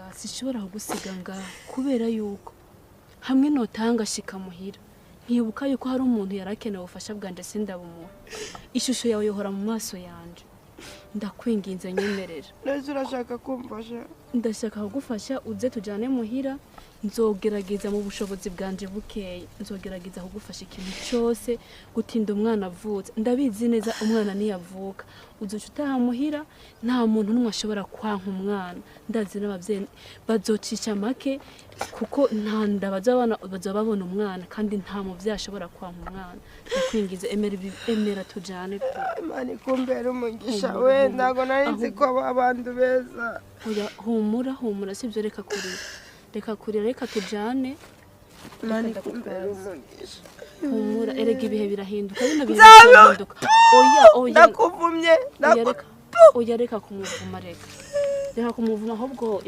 ngaha, sinshobora kugusiga ngaha, kubera yuko hamwe notanga shika muhira nkibuka yuko hari umuntu yarakenewe ubufasha bwanje sindabumuha, ishusho yawe yohora mu maso yanje. Ndakwinginze, nyemerera. Nese urashaka kumfasha? Ndashaka kugufasha. Uze tujyane muhira, nzogerageza mu bushobozi bwanje bukeya, nzogerageza kugufasha ikintu cyose. Gutinda umwana avutse, ndabizi neza, umwana niyavuka uzoca utaha muhira, nta muntu n'umwe ashobora kwanka umwana. Ndazi n'ababyeyi bazocisha make, kuko nta nda bazoba babona umwana, kandi nta muvyeyi ashobora kwanka umwana. Ndakwingize, emera emera tujane pe. Imana ikumbera umugisha. Humura, We. Humura. Ntabwo nari nzi ko aba abantu beza. Oya, humura, humura, sibyo? Reka kurira, reka kurira, reka tujane. Imana Reka ikumbera ndagutwaza. umugisha. Humura, erega ibihe birahinduka, bino bihe birahinduka. Oya, oya. Ndakuvumye. Oya, reka, oya, reka kumuvuma, reka, reka kumuvuma ahubwo.